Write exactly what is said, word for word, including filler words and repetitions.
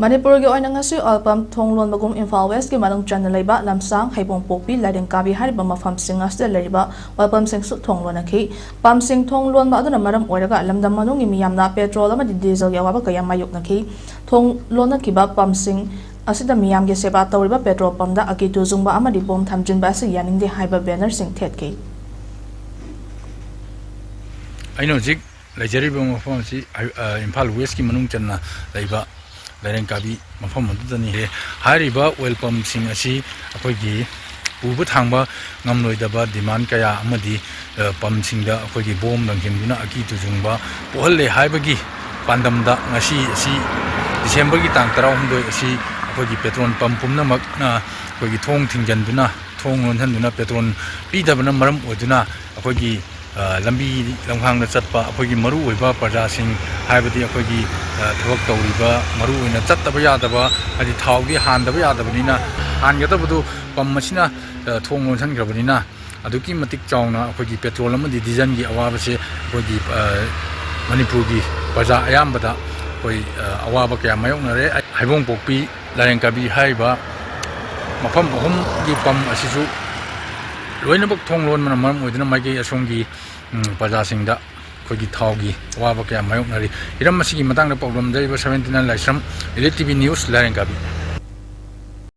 ꯃꯅꯤꯄꯨꯔꯒꯤ ꯑꯣꯏꯅ ꯉꯁꯤ ꯑꯣꯏꯜ ꯄꯝ ꯊꯣꯡ ꯂꯣꯟꯕꯒꯨꯝ ꯏꯝꯐꯥꯜ ꯋꯦꯁꯀꯤ ꯃꯅꯨꯡ ꯆꯟꯅ ꯂꯩꯕ ꯂꯝꯁꯥꯡ, ꯍꯩꯕꯣꯡꯄꯣꯛꯄꯤ, ꯂꯥꯏꯔꯦꯡꯀꯥꯕꯤ ꯍꯥꯏꯔꯤꯕ ꯃꯐꯝꯁꯤꯡ ꯑꯁꯤꯗ ꯂꯩꯔꯤꯕ ꯑꯣꯏꯜ ꯄꯝꯁꯤꯡꯁꯨ ꯊꯣꯡ ꯂꯣꯟꯅꯈꯤ꯫ ꯄꯝꯁꯤꯡ ꯊꯣꯡ ꯂꯣꯟꯕ ꯑꯗꯨꯅ ꯃꯔꯝ ꯑꯣꯏꯔꯒ ꯂꯝꯗꯝ ꯃꯅꯨꯡꯒꯤ ꯃꯤꯌꯥꯝꯅ ꯄꯦꯇ꯭ꯔꯣꯜ ꯑꯃꯗꯤ ꯗꯤꯖꯜꯒꯤ ꯑꯋꯥꯕ ꯀꯌꯥ ꯃꯥꯌꯣꯛꯅꯈꯤ꯫ ꯊꯣꯡ ꯂꯣꯟꯅꯈꯤꯕ ꯄꯝꯁꯤꯡ ꯑꯁꯤꯗ ꯃꯤꯌꯥꯝꯒꯤ ꯁꯦꯕꯥ ꯇꯧꯔꯤꯕ ꯄꯦꯇ꯭ꯔꯣꯜ ꯄꯝꯗ ꯑꯀꯤ ꯇꯨꯖꯨꯡꯕ ꯑꯃꯗꯤ ꯕꯣꯝ ꯊꯝꯖꯤꯟꯕ ꯑꯁꯤ ꯌꯥꯅꯤꯡꯗꯦ ꯍꯥꯏꯕ ꯕꯦꯅꯔꯁꯤꯡ ꯊꯦꯠꯈꯤ꯫ ꯑꯩꯅ ꯍꯧꯖꯤꯛ ꯂꯩꯖꯔꯤꯕ ꯃꯐꯝ ꯑꯁꯤ, ꯑ, ꯏꯝꯐꯥꯜ ꯋꯦꯁꯀꯤ ꯃꯅꯨꯡ ꯆꯟꯅ ꯂꯩꯕ ꯂꯥꯏꯔꯦꯡꯀꯥꯕꯤ ꯃꯐꯝ ꯑꯗꯨꯗꯅꯤ꯫ ꯍꯥꯏꯔꯤꯕ ꯑꯣꯏꯜ ꯄꯝꯁꯤꯡ ꯑꯁꯤ ꯑꯩꯈꯣꯏꯒꯤ ꯄꯨꯕ ꯊꯥꯡꯕ ꯉꯝꯂꯣꯏꯗꯕ ꯗꯤꯃꯥꯟ ꯀꯌꯥ ꯑꯃꯗꯤ, ꯑ, ꯄꯝꯁꯤꯡꯗ ꯑꯩꯈꯣꯏꯒꯤ ꯕꯣꯝ ꯂꯪꯁꯤꯟꯗꯨꯅ ꯑꯀꯤ ꯇꯨꯖꯨꯡꯕ ꯄꯣꯛꯍꯜꯂꯦ ꯍꯥꯏꯕꯒꯤ ꯄꯥꯟꯗꯝꯗ ꯉꯁꯤ ꯑꯁꯤ ꯗꯤꯁꯦꯝꯕꯔꯒꯤ ꯇꯥꯡ ꯇꯔꯥꯍꯨꯝꯗꯣꯏ ꯑꯁꯤ ꯑꯩꯈꯣꯏꯒꯤ ꯄꯦꯇ꯭ꯔꯣꯜ ꯄꯝ ꯄꯨꯝꯅꯃꯛꯅ ꯑꯩꯈꯣꯏꯒꯤ ꯊꯣꯡ ꯊꯤꯡꯖꯤꯟꯗꯨꯅ, ꯊꯣꯡ ꯂꯣꯟꯁꯤꯟꯗꯨꯅ ꯄꯦꯇ꯭ꯔꯣꯜ ꯄꯤꯗꯕꯅ ꯃꯔꯝ ꯑꯣꯏꯗꯨꯅ ꯑꯩꯈꯣꯏꯒꯤ, ꯑ, ꯂꯝꯕꯤ ꯂꯝꯈꯥꯡꯗ ꯆꯠꯄ ꯑꯩꯈꯣꯏꯒꯤ ꯃꯔꯨꯑꯣꯏꯕ ꯄ꯭ꯔꯖꯥꯁꯤꯡ, ꯍꯥꯏꯕꯗꯤ ꯑꯩꯈꯣꯏꯒꯤ, ꯑ, ꯊꯕꯛ ꯇꯧꯔꯤꯕ, ꯃꯔꯨꯑꯣꯏꯅ ꯆꯠꯇꯕ ꯌꯥꯗꯕ, ꯍꯥꯏꯗꯤ ꯊꯥꯎꯗꯤ ꯍꯥꯟꯗꯕ ꯌꯥꯗꯕꯅꯤꯅ, ꯍꯥꯟꯒꯗꯕꯗꯨ ꯄꯝ ꯑꯁꯤꯅ, ꯑ, ꯊꯣꯡ ꯂꯣꯟꯁꯤꯟꯈ꯭ꯔꯕꯅꯤꯅ ꯑꯗꯨꯛꯀꯤ ꯃꯇꯤꯛ ꯆꯥꯎꯅ ꯑꯩꯈꯣꯏꯒꯤ ꯄꯦꯇ꯭ꯔꯣꯜ ꯑꯃꯗꯤ ꯗꯤꯖꯜꯒꯤ ꯑꯋꯥꯕꯁꯦ ꯑꯩꯈꯣꯏꯒꯤ, ꯑ, ꯃꯅꯤꯄꯨꯔꯒꯤ ꯄ꯭ꯔꯖꯥ ꯑꯌꯥꯝꯕꯗ ꯑꯩꯈꯣꯏ, ꯑ, ꯑꯋꯥꯕ ꯀꯌꯥ ꯃꯥꯌꯣꯛꯅꯔꯦ꯫ ꯍꯩꯕꯣꯡꯄꯣꯛꯄꯤ, ꯂꯥꯏꯔꯦꯡꯀꯥꯕꯤ ꯍꯥꯏꯔꯤꯕ ꯃꯐꯝ ꯑꯍꯨꯝꯒꯤ ꯄꯝ ꯑꯁꯤꯁꯨ ꯂꯣꯏꯅꯃꯛ ꯊꯣꯡ ꯂꯣꯟꯕꯅ ꯃꯔꯝ ꯑꯣꯏꯗꯨꯅ ꯃꯥꯏꯀꯩ ꯑꯁꯣꯝꯒꯤ, ꯎꯝ, ꯄ꯭ꯔꯖꯥꯁꯤꯡꯗ ꯑꯩꯈꯣꯏꯒꯤ ꯊꯥꯎꯒꯤ ꯑꯋꯥꯕ ꯀꯌꯥ ꯃꯥꯌꯣꯛꯅꯔꯤ꯫ ꯍꯤꯔꯝ ꯑꯁꯤꯒꯤ ꯃꯇꯥꯡꯗ ꯄꯥꯎꯗꯝꯖꯔꯤꯕ ꯁꯚꯦꯟꯇꯤ ꯅꯥꯏꯟ ꯂꯥꯏꯁ꯭ꯔꯝ, ꯏꯂꯤꯠ ꯇꯤ ꯚꯤ ꯅ꯭ꯌꯨꯁ, ꯂꯥꯏꯔꯦꯡꯀꯥꯕꯤ꯫